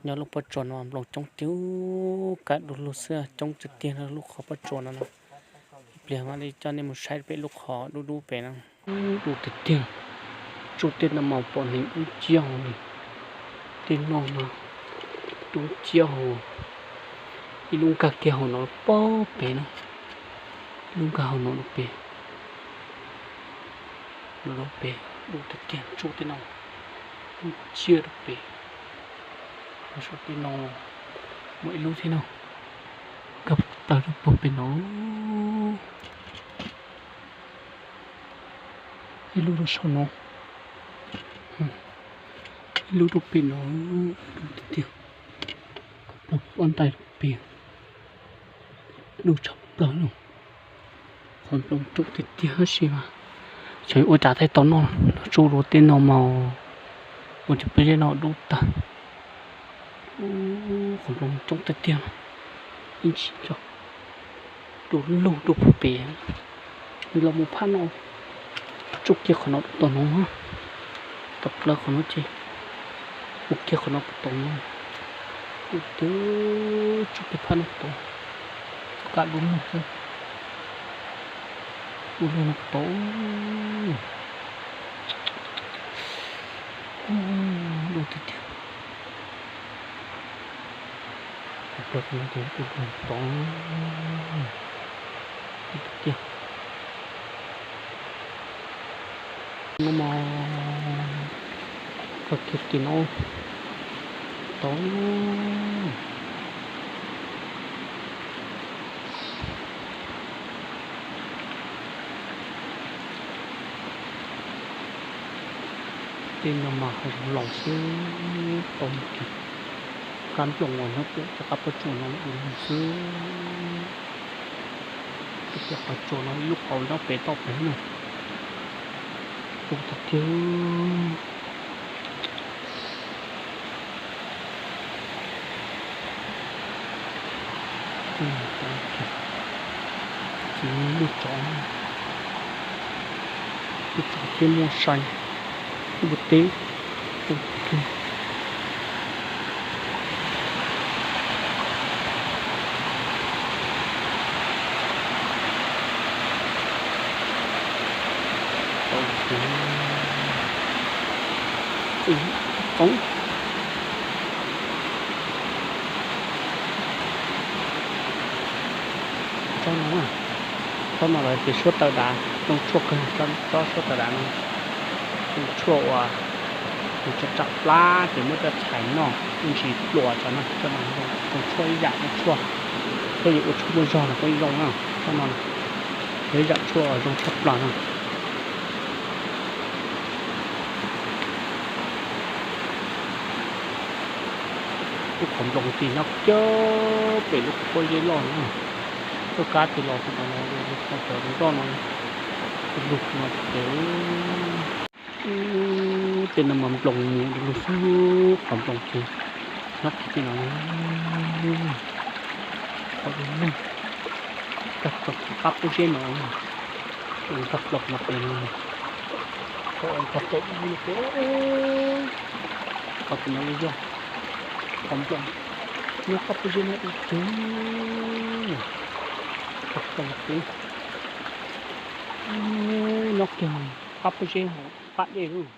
Nyob lub pob tsuas no nploos coob tiag, kab du lug xwb, coob tiag tiag lub qhov pob tsuas no na. Ib pliag mam li coj nej mus saib pem lub qhov dub dub pem no. Dub tiag tiag, tsuj tej no mas pom neeg dub nciab hauv li. Tej no mas dub nciab hauv. Ib lub nkag kiag hauv no pob pem na, ib lub nkag hauv no rau pem. Rau pem dub tiag tiag, tsuj tej no dub nciab rau pem. Saum tej no muaj ib lub thiab no, nkag plaws rau puag pem no. Ib lub rau saum no, ib lub rau pem no, dub tiag tiag. Ob ntais rau pem, dub tshaj plaws no. Qhov nploos coob tiag tiag tab sis mas xyov ua cas thiaj tau noj, tsuj dua tej no mas ua cov pob zeb no dub tag. Qhov nploos coob tiag tiag, ib ntsis tso, du lug rau puag pem. Nws los mus phab no, tsuj kiag qhov no rau tom no, tawm plaws qhov no ces mus kiag qhov no rau tom no. Ub, twb tsuj kiag phab no tod, kab dub lug xwb. Dub lug no tod, dub tiag tiag. Plaws no ces dub lug tod tiag tiag. No mas kawg kiag tim no tod. Tej no mas hav zoov laus xwb, tau mus kiag kab nploos uas nyob pem cov qab pob tsuas no du lug xwb. Cov qhov tsua no ib lub qhov nyob pem toj pem no, dub tiag tiag. Ces muaj tsov, muaj tsov thiab muaj sai, muaj teb. Tsob no, tsob no lawv tias suab taw dav, zoo tshuaj kawg, tsob suab taw dav no. Zoo tshuaj uas nws tsa tsam plab ces muab coj txhais noj, ntsis pluas tso na, tsob no zoo tshuaj ib yam zoo tshuaj, thiab yuav ua tshuaj muaj zog los kuj zoo na. Tsob no yog ib yam tshuaj zoo tshaj plaws na. Lub qhov nploos ces nyob kiag pem lub pob zeb loj no, tuaj kab ces los rau no, cov nroj no, lug no ces tej no mas nploos mus du lug xwb, qhov nploos ces nyob kiag tej no. Qhov du lug, nkag plaws qab pob zeb no, nkag plaws no pem no, nkag plaws ub no pem, qhov tim no los yog qhov nploos nyob qab pob zeb no ub tug, nkag plaws pem, nyob kiag qab pob zeb hauv qab dej lawm.